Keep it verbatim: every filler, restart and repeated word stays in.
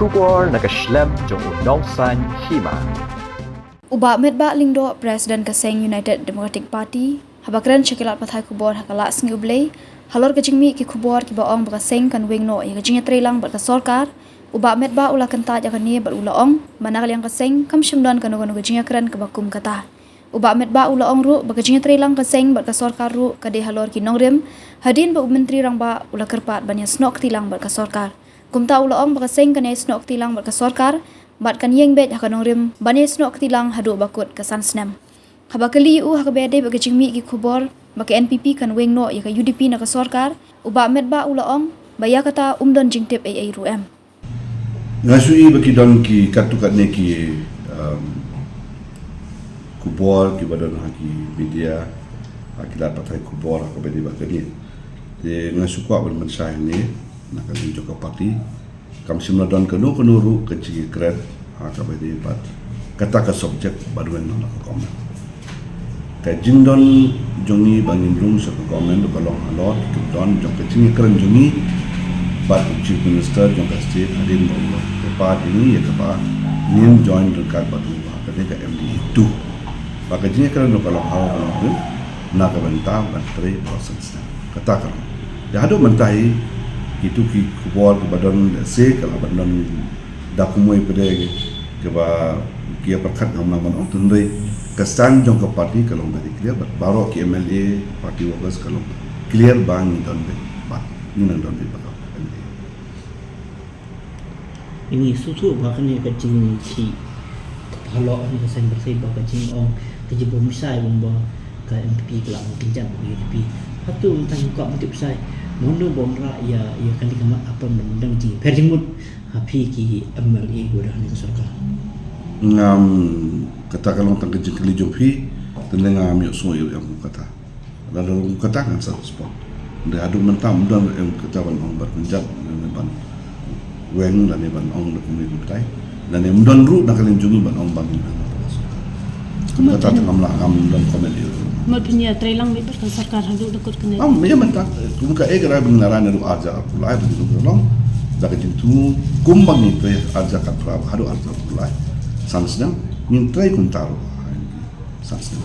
Khubor na ka shlem jong u Nongsaiñ Hima. U Bah Metbah Lyngdoh, President ka seng United Democratic Party, haba kren sha ki lad pathai khubor ha ka Lad Sngi U Blei halor ka jingmih ki khubor kiba ong ba ka seng kan weng noh ïa ka jingïatreilang bad ka sorkar, u Bah Metbah u la kyntait ïa kane bad u la ong ba na ka liang ka seng kam shym don kano kano ka jingïakren kaba kum kata. U Bah Metbah u la ong ruh ba ka jingïatreilang ka seng bad ka sorkar ruh ka dei halor ki nongrim, hadien ba u Myntri Rangbah u la kyrpad ban ïasnoh kti lang bad ka sorkar. Kumta u la ong ba ka seng kan ïasnoh kti lang bad ka sorkar bad kan ïeng beit ha ka nongrim ban ïasnoh kti lang haduh ba kut ka san snem. Haba kylli ïa u ha kaba ïadei bad ka jingmih ki khubor ba ka N P P kan weng noh ïa ka U D P na ka sorkar, u Bah Metbah u la ong ba ïa kata um don jingtip ei ei ruh em. Nga shu i ba ki don ki katto katne ki, um, khubor kiba don ha ki media, ha ki lad pathai khubor ha kaba ïadei bad kane. Te nga shu kwah ban pynshai hangne na ka liang jong ka party. Kam shym la don kano kano ruh ka jingïakren ha kaba ïadei bad kata ka subject ban weng noh na ka government. Ka jingdon jong ngi ba ngin rung sha ka government ruh ka long halor ka don jong ka jingïakren jong ngi bad u Chief Minister jong ka state hadien ba u la kyrpad ïa ngi ïa kaba ngin join ryngkat bad u ha kane ka M D A two. Ba ka jingïakren ruh ka long halor ka nongrim na ka bynta ban trei baroh san snem. Kata ka long. Te haduh mynta hi kito ki khubor kiba don lehse ka la ban don da kumwei pat de kiba ki ïa pyrkhat ngam nang ban ong, hynrei ka stand jong ka party ka long very clear bad baroh ki M L A, party workers ka long clear ba ngi don beit bad ngi nang don beit bad ka M L A. Ini susu ba kane ka jingïakhih ka phalok ne ka seng bersih ba ka jingong ka jingbym shai bym ba ka M P ka la ban kynjat ba ka U D P. Hato mynta ngi kwah ban tip shai mano ba wanrah ïa ïa kane ka mat apa ban dang jingpher jingmut ha phi ki M L A kiba don ha kane ka sorkar. Ngam, kata ka long tang ka jingkylli jong phi, te lei ngam ïohsngew ïa u em kum kata. Lada long kum kata ngan sa respond. Hynrei haduh mynta ym don em kata ban ong ban kynjat lane ban weng lane ban ong da kumne kumtai. Lane ym don ruh na ka liang jong ngi ban ong ba ngin ïa ka sorkar. Kum kata te ngam lah, ngam don comment ïa u. Mut phin ïatreilang beit bad ka sorkar haduh da kut kane. Am, ïa mynta kum ka e ka rai ba ngin rai naduh arhajar arphew lai ba ngin long da ka jingthmu kumba ngi trei arhajar khatphra haduh arhajar arphew lai. San snem ngin trei kumta ruh. San snem.